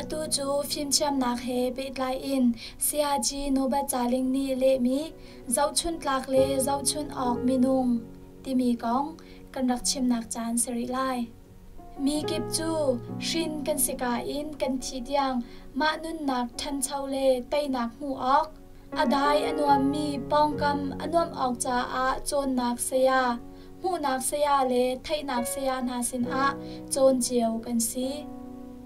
Atu cu fimthiamnak he pehtlai in Sayaci Nobat Caling nih lehmi Zohchunhtlak le Zohchunh awk minung timi kong kan rak chimnak caan si rih lai. Mi kip cu hrin kan si ka in kan thih tiang mah nunnak ṭhancho le teinak hmuh awk, a dai a nuammi pawngkam a nuamh awk caah cawnnak saya, hmuhnak saya le theihnak saya hna sinah cawn cio kan si.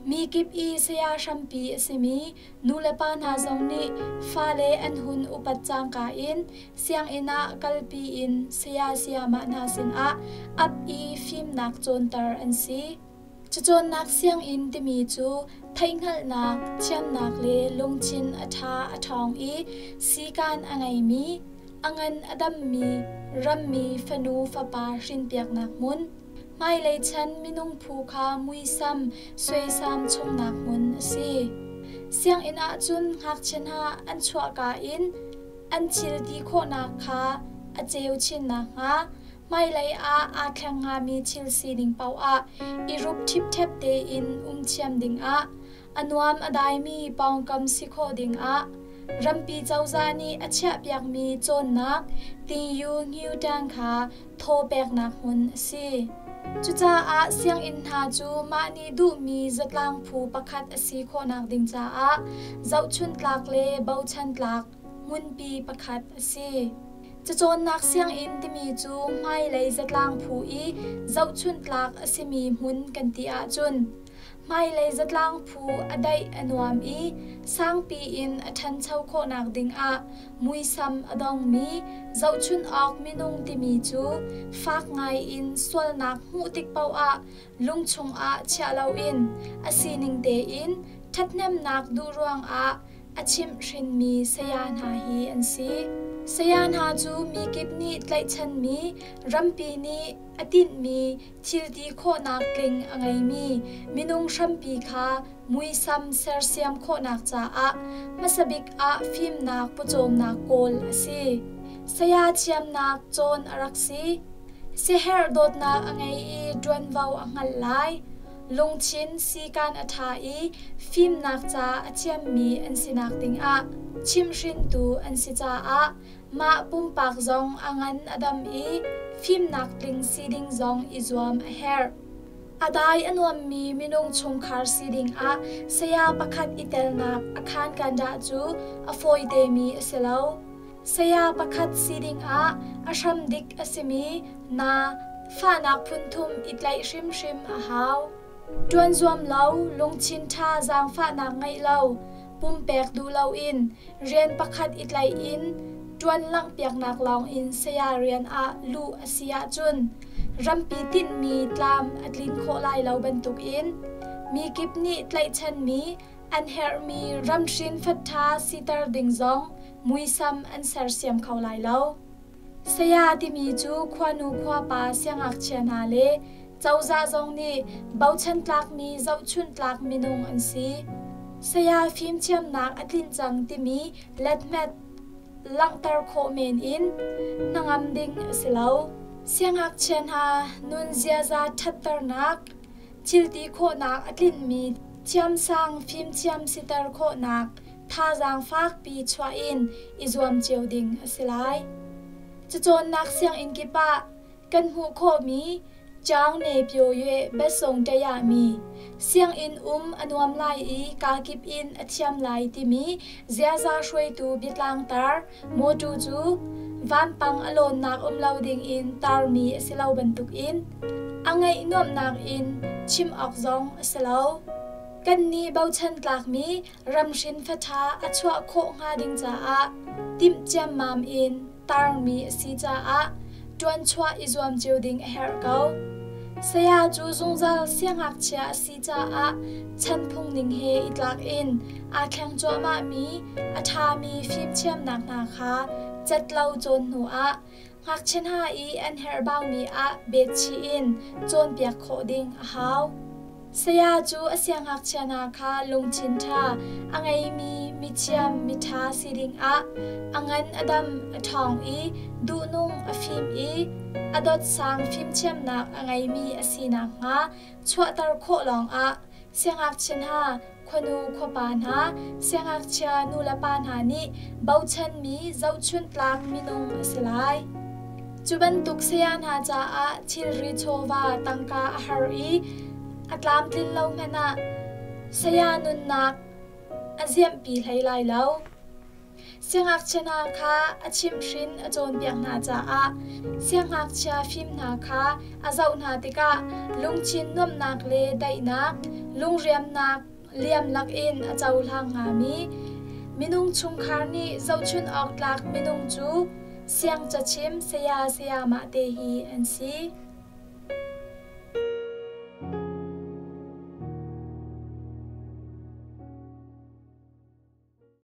Mi kip i saya hrampi a simi nulepa hna zong nih fale an hun upat cangka in sianginn ah kalpi in saya sayamah hna sinah ap i fimnak cawnter an si. Cacawnnak sianginn timi cu theihhngalhnak, thiamnak le lungthin a ṭha a ṭhawng i siikaan a ngeimi, a ngan a dammi rammi fanu fapa hrinpiaknak hmun, hmailei chan minung phu kha muisam suaisam chungnak hmun a si. Sianginn ahcun ngakchia hna an chuahka in an thil ti khawhnak kha a ceu chin nakhnga hmailei ah aa thleng hngami thil sining paoh ah i rup ṭhipṭhep tein um thiam dingah a nuam a daimi pawngkam si khawh dingah rampi cozah nih a chiahpiakmi cawnnak Tingyu Ngiutang kha thaw peknak hmun a si. Cucaah sianginn hna cu mah nih duhmi zatlang phu pakhat a si khawhnak ding caah zohchunhtlak le bochantlak hmunpi pakhat a si. Cacawnnak sianginn timi cu hmailei zatlang phu i zohchunhtlak a simi hmun kan ti ahcun hmailei zatlang phu a daih a nuam i sangpi in a ṭhancho khawhnak dingah muisam a dongmi zohchunh awk minung timi cu fak ngaiin sualnak hmuh tik paoh ah lung chungah chiah loin a sining tein ṭhathnemnak duh ruangah a chimhhrinmi saya hna hi an si. Saya hna cu mi kip nih tlaihchanmi, rampi nih a tinhmi thil ti khawhnak tling a ngeimi minung hrampi kha muisam sersiam khawhnak caah hmasabik ah fimnak pawcawmnak kawl a si. Saya thiamnak cawn a rak si. Siaherh dawtnak a ngei i ṭuanvo a hngalh lai. Lungthin siikaan a ṭha i fimnak ca a thiammi an sinak dingah chimhhrintu an si caah mah pumpak zong a ngan a dam i fimnak tling si ding zong i zuam a herh. A dai a nuammi minung chungkhar si dingah saya pakhat i telnak a khaankan dah cu a fawi temi a si lo. Saya pakhat si dingah a hram dik a simi na fahnak phunthum i tlaih hrimhrim a hau. Ṭuan zuam lo, lungthin ṭha zaangfahnak ngeih lo, pumpek duh loin rian pakhat i tlaih in ṭuan langhpiaknak lawngin saya rian ah luh a si ahcun rampi tinhmi tlam a tlin khawh lai lo bantukin mi kip nih tlaihchanmi an herhmi ramhrin fatṭha siter ding zong muisam an sersiam kho lai lo. Saya timi cu khuanu khuapa siangngakchia hna le cozah zong nih bochan tlakmi zohchunh tlak minung an si. Saya fimthiamnak a tlinh cang timi lethmet langhter khawh men in hnangam ding a si lo. Siangngakchia hna nun ziaza ṭhatternak, thilti khawhnak a tlinhmi thiamsang fimthiam siter khawhnak thazaang fakpi chuah in i zuam cio ding a si lai. Cacawnnak sianginn kip ah kan hmuh khawhmi Chaung Ne Pyo Yue Besong Ṭayahmi sianginn um a nuam lai i kakip in a thiam lai timi ziaza hruaitu biatlangtar mawṭu cu vampang a lawnnak um lo dingin tarmi a si lo bantukin a ngaih nuamhnak in chim awk zong a si lo. Kannih bochan tlakmi ramhrin faṭha a chuah khawh hnga ding caah timh ciammam in tarmi a si caah ṭuanchuah i zuam cio ding a herh ko. Saya cu zungzal siangngakchia a si caah chan phungning he i tlak in aa thleng cuahmahmi a ṭhami fimthiamnak hna kha cat lo cawn hnuah ngakchia hna i an herhbaumi ah betchih in cawnpiak khawh ding a hau. Saya cu a siangngakchia hna kha lungthin ṭha a ngeimi mithiam miṭha si dingah a ngan a dam a ṭhawng i duhnung a fim i a dawtsang fimthiamnak a ngeimi a si nakhnga chuahter khawh lawngah. Siangngakchia hna, khuanu khuapa hna, siangngakchia nulepa hna nih bochanmi zohchunh tlak minung a si lai. Cu bantuk saya hna caah thilri chawva tangka a har i a tlamtlin lo hmanh ah saya nunnak a ziamhpi hlei lai lo. Siangngakchia hna kha a chimhhrin a cawnpiak hna caah siangngakchia fim hna kha a zoh hna tikah lungthin nuamhnak le daihnak, lungriamnak liam lakin a cohlang hngami minung chungkhar nih zohchunh awk tlak minung cu siangcachim saya sayamah te hi an si.